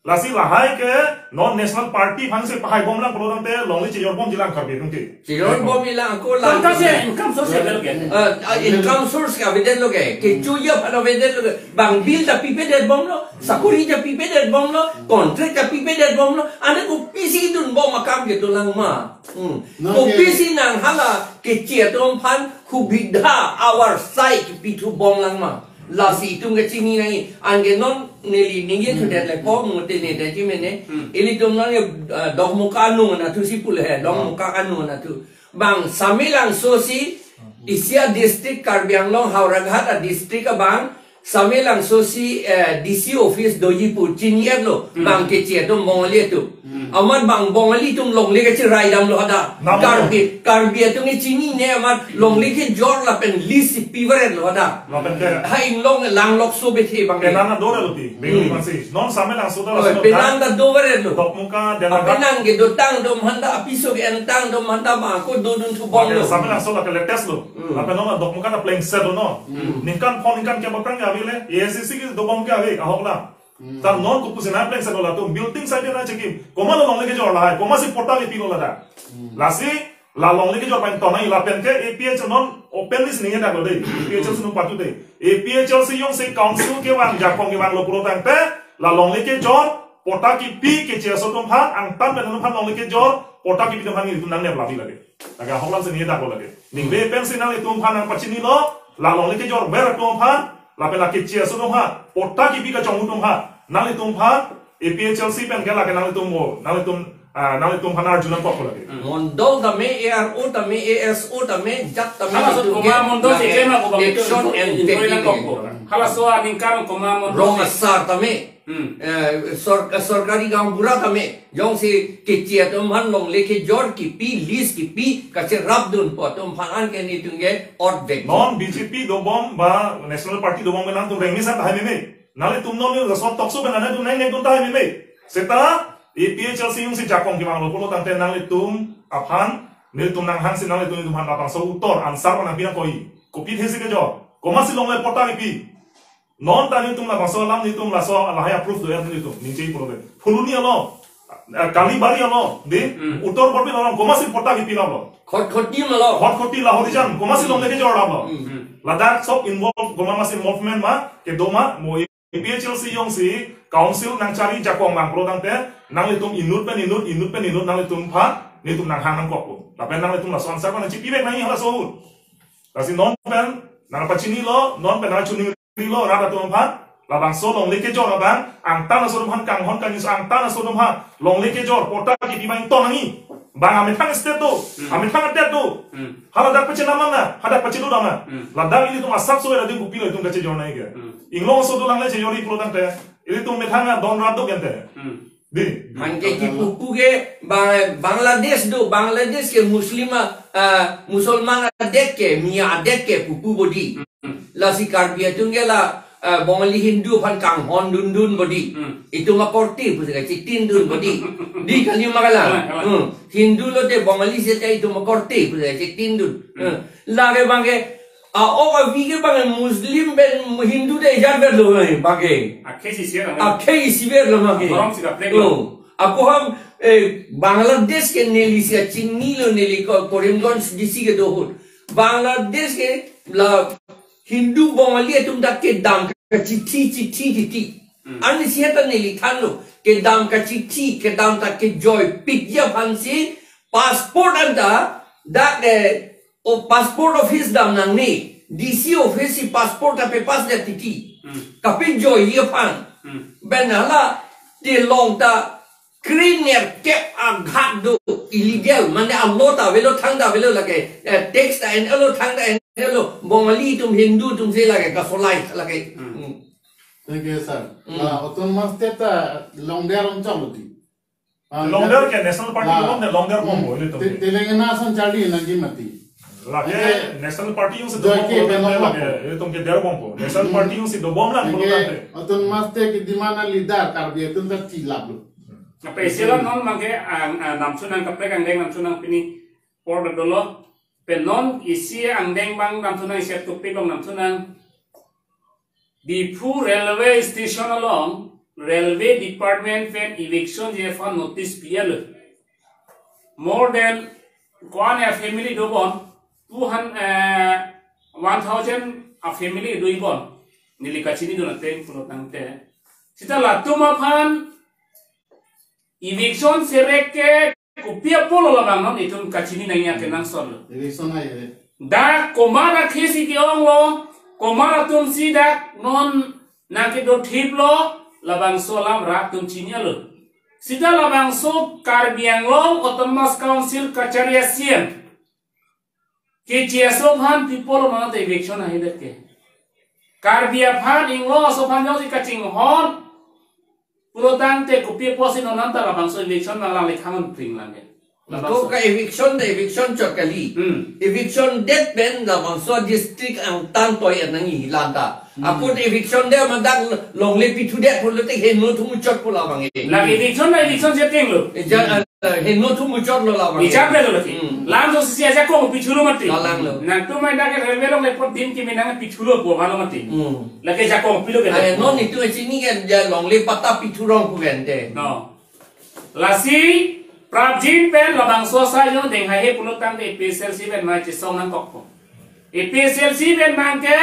Lasi lahai ke non National Party aphansi pahai bomlang pulo tangte longle chejor bomjilang Karbi atum ke. Chejor bomjilang ako lang. Tangte si income source available ke? Eh, ah, income source ke avedet lo ke. Kechoji aphan avedet lo ke. Bang bill ta pipedet bomlo, sakori ta pipedet bomlo, contract ta pipedet bomlo. Ane kopisi dun bom akam ke dolang ma. Hmm. Kopisi nang hala Keche atum aphan hubidha our side pithu bomlang ma. Lasi itum kachini nangji, anke non neli ningje thudet le po, mute ne daji mene. Hmm. Ilitum nang, eh, Dokmoka anung anatthu si pule he, Dokmoka anung anatthu. Bang Samelangso si, isi a district Karbi Anglong Howraghat a district abang, Samelangso si, eh, D C office doji pu chini-etlo, hmm, bang Keche atum Bongali atum. Hmm. Amat bang Bongali atum longle kacheraidamlo hadak. Namo. Karbi, Karbi atum ke chinine amat longle kejor lapen list si pivaretlo hadak. Lapen ke. Ha inglong langlokso bethe bang. Penang ta doverlo ti, Bengali, hmm, masi. Non Samelangso ta. Oi, laso penang ta doverlo. Dokmoka, Dengka. Apenang kedotang atum aphanta, apiso ke-entang atum aphanta bang ako dodun thu bomlo. Lapen Samelangso lake latest lo. Hmm. Lapen non Dokmoka ta plengsetlo non. Hmm. Ningkan pho ningkan kep aphrang ke ave le. A I C C kedo bom ke ave, ahok la. Hmm. Ta non kopusi nangplengsetlo latum, building side nangchekim. Komatlo longle kejor lahai, komatsi patta kepilo ladak. Hmm. Lasi, la longle kejor pen tonai lapen ke A P H L non open list ningje daklo dei. A P H L si nung patu dei. A P H L si jongsi council kevang, jakong kevanglo pulo tangte, la longle kejor, patta kipi Keche aso atum aphan, angtan pen atum aphan longle kejor, Patta kipi atum aphan nelitum nang nep labi lake. Lake ahok lam si neli dak lo lake. Ningve pensi nanglitum aphan nangpachinilo, la longle kejor ver atum aphan, lapen la keche aso atum aphan, patta kipi kachonghu atum aphan, nanglitum aphan, A P H L C pen ke lake nanglitum mo, nanglitum, ah, nanglitum aphan arju nangkok lo lake. Mondol tame, A R O tame, A S O tame, jat tame, Halaso itum ke komat mondol lake si klem ako bang, action and inquiry taking nangkok lake. Halaso aningkan komat mondol Rong si. Asar tame. Hmm. Eh, sor-, sorkari gaonbura tame, jongsi keche atum aphan longle kejor kipi, lease kipi, kacherapdunpo atum aphan anke nelitum ke ot vek. Non B J P dobom ba National Party dobom ke nangtum rengni sat hai meme. Nanglitum non ni laso tokso pen nanglitum nang nangtum tahai meme. Seta A P H L C jongsi jakong kevanglo pulo tangte nanglitum aphan, nelitum nanghangsi nanglitum, nelitum aphan labangso utor answer mana pina koi. Kopi thesi kejor. Komatsi longle patta kipi. Non ta nelitum labangso alam nelitum laso lahai approve do ya nelitum ningje pulo ke. Phuloni alo, eh, Kalibari alo, di, Hmm. Uttor Borbil alo, komatsi patta kipi lamlo. Khotkhoti malo. Khotkhoti Lahorijan, komatsi longle kejor lamlo. Hmm. Ladak sob involve, komatsi involvement ma, kedo ma, mo A P H L C jongsi, council nangchari jakong nang pulo tangte, nanglitum inut pen inut, inut pen inut, nanglitum aphan, nelitum nanghang nangkokpo. Lapen nanglitum laso answer pen nangchipi vek nangji halaso ahut. Lasi non pen, nangpachinilo, non pen nangchuningri lo rat atum aphan, labangso longle kejor abang, angtan aso atum aphan kanghon kangjinso angtan aso atum aphan, longle kejor, patta kipi abang ington nangji. Bang amethang state do, Hmm. amethang adet do. Hmm. Haladak pachenam nang, hadak pachelo dam nang. Hmm. Ladak ilitum asap so ilitum kopilo itum kachejor nangji ke. Hmm. Inglong aso dolang le chejorji pulo tangte, ilitum methang adon rat do gente. Hmm. Di. Anke kipupu ke Ba-, Bangladesh do, Bangladesh ke Muslim, ah, Musulman adet ke, Miya adet ke pupu bodi. Hmm. Lasi Karbi atum ke la, ah, Bongali Hindu aphan kanghon dundun bodi. Hmm. Itum akorte pusi kachetindun bodi. Di kali ma kalang. Kalang, kalang. Hmm. Hindu lote Bongali seta itum akorte pusi kachetindun. Hmm. Hmm. Lake abangke, a-ok avi ke abang Muslim pen Hindu ta ejat verlo abangke. Akhei isi verlo. Akhei isi verlo abangke. Akorong si kaprek lo. Oh. Ako ham, eh, Bangladesh ke neli si kachinilo, neli ko Karimganj D C kedo ahut. Bangladesh ke la Hindu Bongali atum ta kedam kachithi chithi chithi. Hmm. Ani seta neli thanlo, kedam kachithi, kedam ta kejoipikji aphansi passport anta dak, eh, o passport office dam nangne, D C office si passport ta pe-pass det titi. Hmm. Kapejoiji aphan. Hmm. Ben hala telong ta kre nerkep aghak do illegal, mane alo ta avelo, thang ta avelo lake, eh, tax ta en-elo, thang ta en-elo, Bongali atum Hindu atum si lake kasolai lake. Hmm. Hmm. Thank you, sir. Hmm. La autonomous state ta longder anchot lo di. Ah, Longder ya. Ke National Party La. Longder, longder bombo, Hmm. ilitum Te-, ke. Telangana ason charli nangji mati. Lake Anke National Party jongsi Joy dobom ke pulo tangte belong lake, ako. Ilitum ke der bompo. National Hmm. Party jongsi dobom lang pulo Anke tangte. Autonomous state ke demand leader Karbi atum ta tilap lo. Apa isi lo non abangke ang, ah, namchun nangkaprek angdeng namchun nang pini por dolo. Pen non isi angdeng abang namchun nang set kopi long namchun nang. Diphu railway station along railway department pen eviction ji aphan notice pi-etlo. More than one a family dobom, two hundred, eh, one thousand a family dobom. Neli kachinidun ateng pulo tangte. Seta latum aphan eviction serek ke kopi apotlo labang non itum kachini nangji akenangsot lo. Eviction hai hai. Dak komat akhei si ke-onglo, komat atum si dak non nangkedothiplo, labangso alam rat atum chinilo. Seta labangso Karbi Anglong Autonomous Council kachari a-C E M. Keche aso aphan pi apotlo non ta eviction hai det ke. Karbi aphan, Inglong aso aphan jongsi kachinghon pulo tangte kopi apotsi non anta labangso eviction nanglang le khanghon pring lang ke. Labangso. Ko ka eviction ta eviction chot kali. Hmm. Eviction det pen labangso district angtan toi nangji lanta. Hmm. Ako eviction det ma dak longle pithu det pulote heno thu muchotpo labang e. La eviction na eviction setting lo. E jan, eh, heno thu muchotlo labang e. Ijat lo lagi. Hmm. Lam do sisi ajakong pithulo mati. Lalang lo. Nangtum mai dak railway along lepot dim kimi nang pithulo bo halo mati. Hmm. Lake jakong pilo ke. Ai, non itum chini ke ja longle patta pithu rong pu gente. No. Lasi prapjin pen labangso asai jong deng hai he pulo tangte A P H L C pen mai chesong nangkokpo. A P H L C pen abangke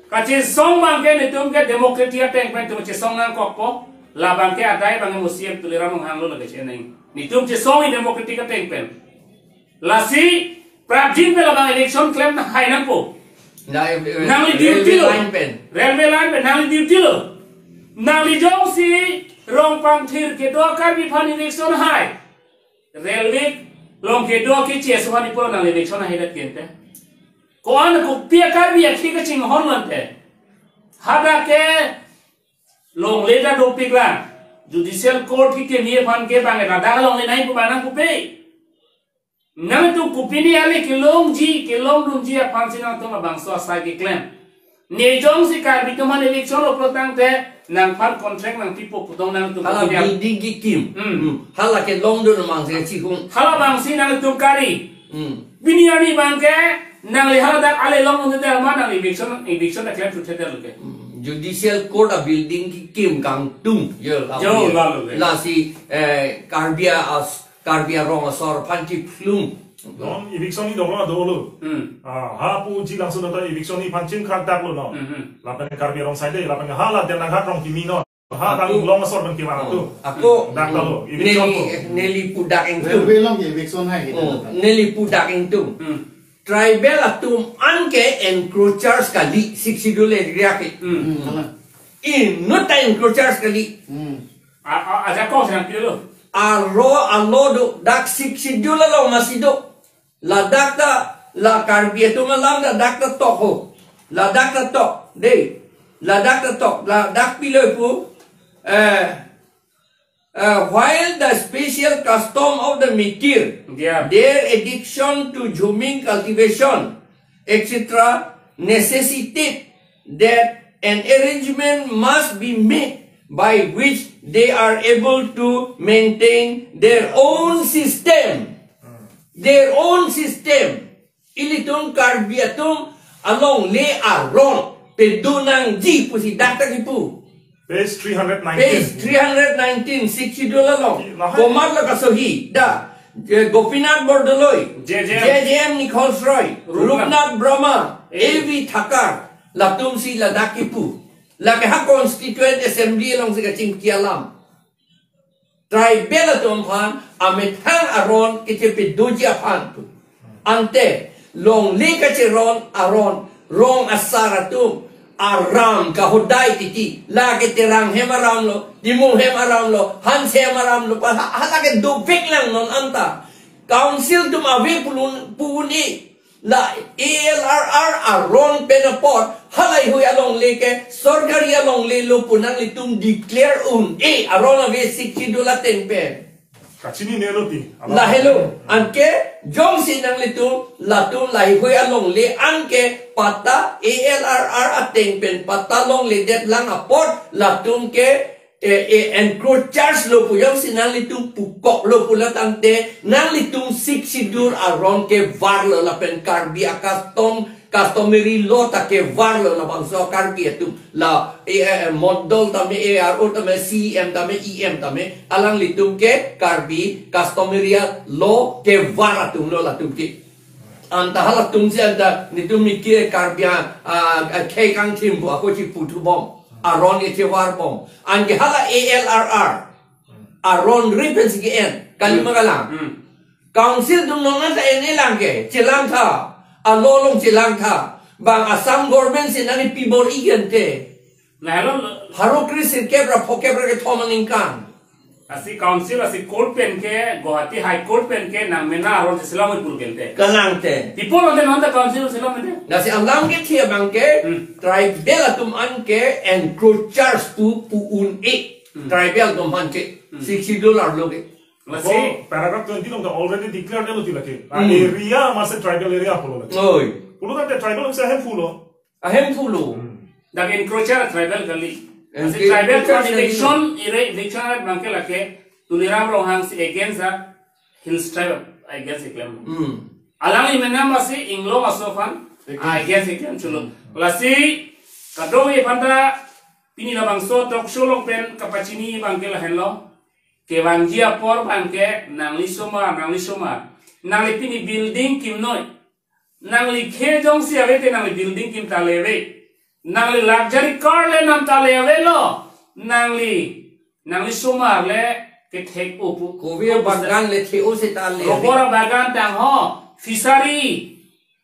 kachesong abangke nelitum ke democracy ateng pen itum chesong nangkokpo. Labang ke adai abang ke mo C E M Tuliram Ronghang lo lake cheneng. Netum chesong-i democratic ateng pen. Lasi prapjin pen labang election klem hai nangpo. Nangli duty lo. Railway line pen. Railway line pen nangli duty lo. Nangli jongsi Rongpangthir kedo Karbi aphan election hai. Railway along kedo ke C S O aphan ipo nangli election hai dat kente. Ko-an kopi a-Karbi akhei kachinghon lante. Hadak ke longle ta dopik lang. Judicial court kikemji aphan ke bang ladak longle nangji pu bang nangkopi. Nangtum kopine ale kelongji, kelongdunji aphan si nangtum labangso asai keklem. Ne jongsi Karbi atum aphan election lo pulo tangte nangphan contract nangpipo pu tong nangtum. Hala kopine ale building kekim. Hmm. Hmm. Hala kelongdun abang si chihung. Hala abang si nangtum kari. Hmm. Pini arni abang ke nangli haladak ale longdunde ma nangli eviction, eviction ta klem thuthe det lo ke. Hmm. Judicial court a-building kekim kangtung. Jo, jo, lalo ke. Lasi, eh, Karbi as Karbi arong asor aphan chiphlum. Non eviction ni dolo dolo. Hmm. Ah, ha pu ji langsun ta eviction ni aphan chingkrak dak lo non. Hmm, hmm. Lapen Karbi arong side, lapen hala Denaghat rong kimi non. Ha kang Ako. Long asor pen kevan atum. Ako. Dak ta lo, eviction neli, ko. Neli pudak ingtung. Railway along ke eviction hai kita. Oh, neli pudak ingtung. Hmm. Tribal atum an ke encroachers kali, Sixth Schedule area ke. Hmm. Hmm, kalang. Inut ta encroachers kali. Hmm. A, a, ajakong sedang pilo. Aro alo do, dak Sixth Schedule along masi do. Ladak ta, la Karbi atum alam ta dak ta tok ho. Ladak ta tok, dei. Ladak ta tok, ladak pilo pu. Eh, eh, while the special custom of the Mikir, yeah, their addiction to jhuming cultivation, et cetera, necessitate that an arrangement must be made by which they are able to maintain their own system. Their own system. Ilitum Karbi atum alongle aron pedo nangji pusi dak ta kipu. Page three hundred nineteen. Page three hundred nineteen, Sixth Schedule along. Ki-, lahai. Komat lo kasohi, da, eh, Gopinath Bordoloi, J J M. J J M Nichols Roy, Rupnath. Rupnath Brahma, eh, A V Thakar, latum si ladak kipu. Lake ha Constituent Assembly along si kachingki alam. Tribal atum aphan amethang aron kechepedoji aphan pu. Ante longle kacheron aron, rong asar atum aram kahodai titi, lake Terang hem aram lo, Timung hem aram lo, Hanse hem aram lo, pa ha, hala ke dopik lang non anta. Council atum ave pu un-, pu un-e. La A L R R aron pen apot halahei hui alongle ke sorkari alongle lo pu nanglitum declare un-e, aron ave Sixth Schedule ateng pen. Kachinine lo ti. Lahelo, anke jongsi nanglitum latum lahei hui alongle anke patta A L R R ateng pen patta longledet lang apot latum ke eh, eh, encroachers lo pu jongsi nanglitum pukok lo pulo tangte, nanglitum Sixth Schedule aron kevar lo lapen Karbi a-custom, customary law ta kevar lo labangso Karbi atum. La, eh, eh, Mondol tame, A R O tame, C E M tame, E M tame, alanglitum ke Karbi customary law kevar atum lo latum ke. Anta halatum si anta netum Mikir Karbi a, a, akhei kangthim pu ako chipu thu bom. Aron kechevar bom. Anke hala A L R R. Aron ri pensi ke-en. Kalima kalang. Hmm. Council atum non anta en-e lang ke. Chelang tha. Alo along chelang tha. Bang Assam government si nangkepi bor-i kente. Lahelo. Pharo kre sirkep ra phokep ra kethom aningkan. Lasi council, lasi court pen ke, Guwahati High Court pen ke nangmena aron si selam pul kente. Kalang te. Tipo non te non ta council selam te. Lasi alam kethe abang ke, hmm, tribal atum an ke encroachers pu pu un-e. Hmm. Tribal atum an ke, hmm, Sixth Schedule arlo ke. Lasi. Ko paragraph twenty along ta already declare lo ti lake. Ah, hmm, area masi tribal area pulo lake. Oi. Pulo tangte tribal masi ahem pulo. Ahem pulo. Hmm. Dak encroacher tribal kali. Encroacher. Lasi tribal kali. Eviction ire, eviction abang ke lake Tuliram Ronghang si against a Hills tribe against keklem. Hmm. Alangli mena masi Inglong aso aphan against keklem cholo. Hmm. Lasi kadokave aphan ta pini labangso talk show along pen kapachini abang ke lahenlo. Kevangji apor abang ke nangli somar, nangli somar. Nangli pini building kimnoi. Nangli khei jongsi ave te nangli building kim ta le ave. Nangli luxury car le nam ta le avelo. Nangli Nangli somar le kethek-o pu. Kobe bagan le the-o seta le. Rubber bagan tang ho, fishery.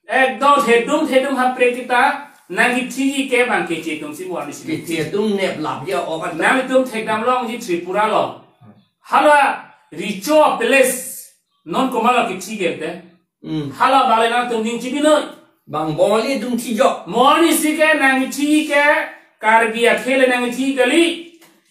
Ekdom thedung thedung hapre kita, nangkethiji ke bang keche atum si warning si. Keche atum neplap ya okan. Nangtum thekdam longji Tripura along. Hala Richo Palace. Non komat lo kethi ke te. Hmm. Hala bale nangtum ning chibi noi. Bang Bongali atum thijok. Warning si ke nangthi ke Karbi akhei le nangthi kali.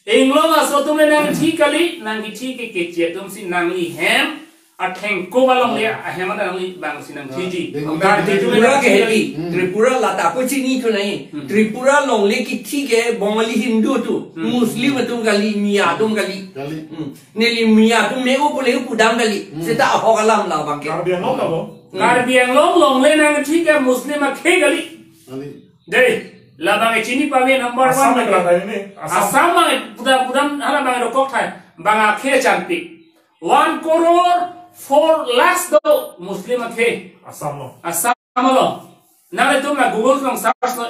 Inglong aso atum le nangthi kali, nangthi ke keche atum si nangli hem, athengko along le ahem nangli bang si nangthiji. Deng- Karbi atum le Tripura nangthi ke kali. Heavy. Hmm. Tripura lata ko chinithu nai. Hmm. Tripura along le kethi ke Bongali Hindu atum, Hmm. Muslim atum kali, Miya atum kali. Kali. Hmm. Neli Miya atum me-o pule pudam kali. Hmm. Seta ahok alam labang ke. Karbi Anglong ka bo? Hmm. Karbi Anglong along le nangthi ke Muslim akhei kali. Kali. Dei, labang e chini pame number Assam one ke. Lata ini, Assam. Assam bang e pudam pudam hala bang e dokok thai. Bang akhei chanpi. One crore four lakhs do Muslim akhei. Assam lo. Assam lo. Nanglitum la Google along search lo.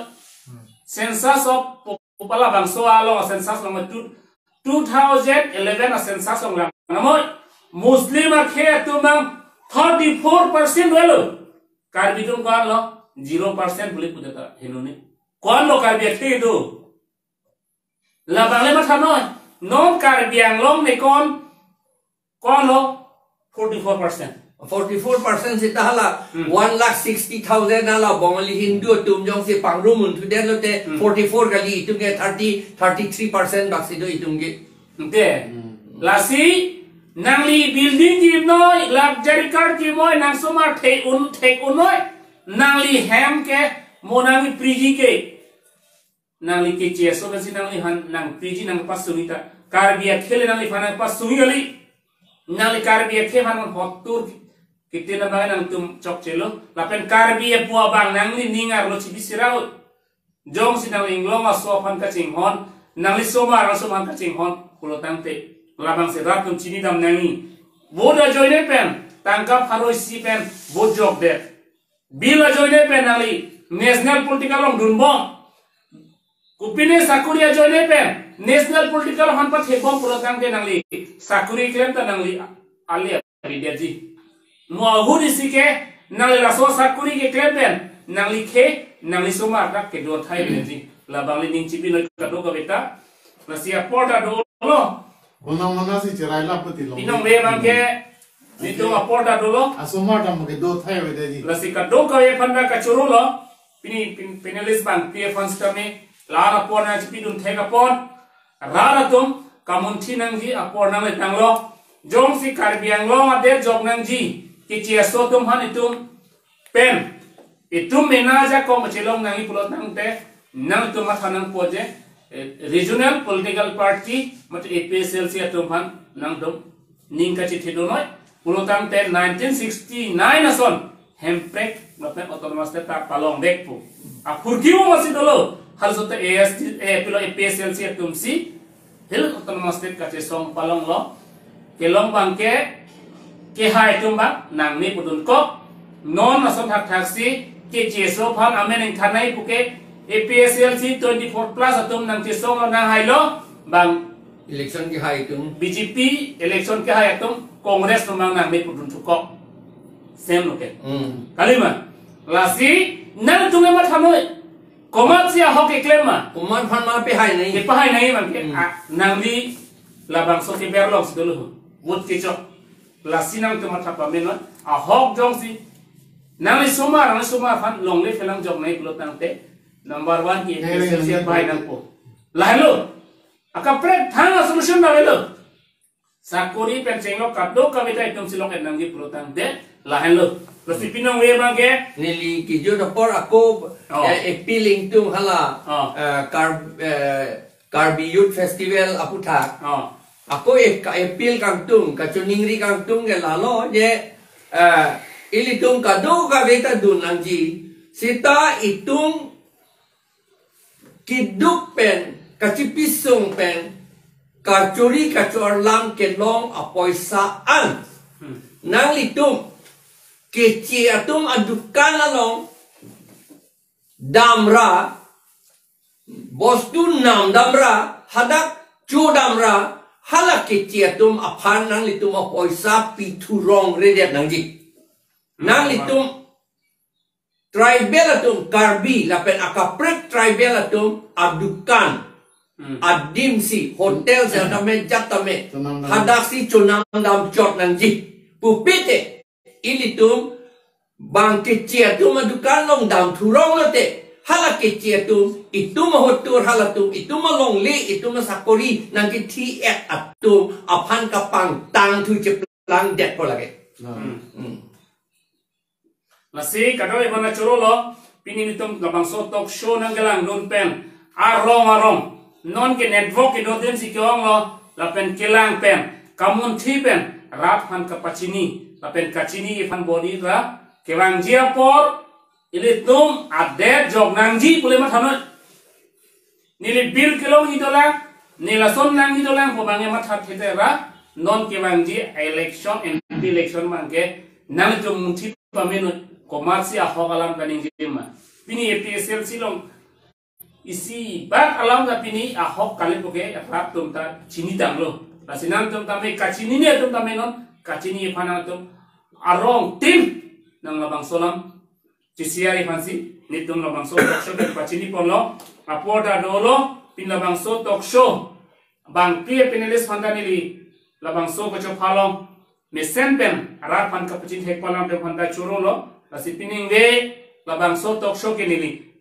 Hmm. Census of Pala bangso along census along two, two thousand eleven a census along lang. Namoi Muslim akhei atum bang thirty-four percent velo. Karbi atum ko-an lo, zero percent pule pudet ta henone. Ko-an lo Karbi akhei do. Labang le matha noi. Non Karbi Anglong ne ko-an Ko-an lo forty-four percent. Forty-four percent seta hala Hmm. one lakh sixty thousand hala Bongali Hindu atum jongsi pangrum un thudet lote Hmm. forty-four kali, itum ke thirty, thirty-three percent bak si do itum ke. Ante. Hmm. Lasi nangli building kim noi, luxury car kim noi, nang somar thek un thek un noi, nangli hem ke mo nangli priji ke. Nangli keche aso pensi nangliphan nangpriji nangpasungji ta. Karbi akhei le nangliphan nangpasungji kali. Nangli Karbi akhei aphan hotur ki-, kitin abang nangtum chokchelo. Lapen Karbi apu abang nangli ning arlo chibi sirau. Jongsi nangli inglong aso aphan kachinghon, nangli somar aso aphan kachinghon, pulo tangte. Labang si rat atum chinidam nangji. Vote ajoine pen, tangka pharo isi pen, vote jokdet. Bill ajoine pen nangli national political along dunbom. Kopine sakori ajoine pen national political aphan pathebom pulo tangte nangli sakori klem ta nangli ali aridetji. Mo ahut isi ke nangli laso sakori keklem pen nangli khei nangli somar dak kedo thai detji. Labang le ning chibi noi kadokave ta. Lasi apor ta dolo. Bonang mana si cherai lap pati long. Pinong ve abang ke, nelitum apor ta dolo. Asomar tam ke do thai avedet ji. Lasi kadokave aphan ta kachoro lo. Pini pin-, panelist abang, P F Hans kami, la apor nangchipidun thek apor. Rat atum, kamunthi nangji apor nangletanglo. Jongsi Karbi Anglong adet jok nangji, keche aso atum aphan itum pen, itum mena ajakong chelong nangji pulo tangte, nangtum matha nangpo je, eh, regional political party, mate A P H L C atum aphan nangtum ning kachethedun noi, pulo tangte nineteen sixty-nine ason, Hemprek, lapen Autonomous State ta palongdetpo. Aphurkimo masi dolo, halaso ta A S D, eh, pilo A P H L C atum si, Hill Autonomous State kachesong palonglo. Kelong abang ke, kehai atum abang nangme pudun kok. Non ason thakthak si keche aso aphan amen ingthan nangji puke A P H L C twenty-four plus atum nangchesonglo nanghailo. Bang election kehai atum. B J P election kehai atum Congress atum abang nangme pudun thukok. Same lo ke. Hmm. Kalima. Lasi nangtum le matha noi. Komat si ahok keklem ma? Komat aphan ma pehai nangji? Kepahai nangji abang ke. Hmm. Ah, nangli labangso keber long si dolo. Vote kechok. Lasi nangtum matha pame non. Ahok jongsi nangli somar, nangli somar aphan longle phelang jok nangji pulo tangte. Number one ke. Nangli, A P H L C nangli pahai nangpo. Lahenlo. Akaprek thang a solution lahenlo. Sakori pen chenglok kadokave ta itum si lok-et nangji pulo tangte lahenlo. Lasi pinong ve abang ke. Neli kejut apor ako, Oh. eh, appeal ingtung hala, Oh. eh, Kar-, eh, Karbi Youth Festival aputhak. Oh. Ako e-, ka-, appeal kangtung, kachiningri kangtung ke lalo je, eh, ilitum kadokave ta dun nangji. Seta itum keduk pen, kachipisung pen, kachori kachorlam kelong apoisa an. Hmm. Nanglitum, keche atum adukan along, damra, bostu namdamra, hadak chodamra, hala keche atum aphan nanglitum apoisa pi thurongredet nangji. Nanglitum tribal atum, Karbi lapen akaprek tribal atum adukan, Hmm. adimsi, hotel setame, jat tame, Chonam dam. hadaksi chonam damchot nangji. Pupi te, ilitum bang keche atum adukan along dam thurong lote, hala keche atum, itum ahotur halatum, itum alongle, itum asakori nangkethi-et atum aphan kapangtang thu cheplangdetpo lake. Hmm. Hmm. Lasi kadokave aphan chorolo, pini nelitum labangso talk show nangkelangdun pen arong arong, non ke network kedo adim si ke-onglo, lapen kelang pen, kamunthi pen, rat aphan kapachini, lapen kachini aphan bor-i ra kevangji apor, ilitum adet jok nangji pule mathanoi. Neli bill kelongji dolang, neli lason nangji dolang pu abang ke matha thete ra, non kevangji election, M P election abang ke nangtum munthi pamenon, komatsi ahok alam kaningje ma. Pini A P H L C along isi bak alam ta pini ahok kali puke rat atum ta chinitanglo. Lasi nangtum tame kachinine atum tame non, kachini aphan nangtum arong tim nang labangso alam G C R aphansi, nelitum labangso talk show pen pachini ponlo, apor ta dolo, pini labangso talk show, bang P A panelist aphanta neli, labangso kachophalong, mesen pen, rat aphan kapachini thek palang pen aphanta chorolo, lasi pining ve, labangso talk show ke neli,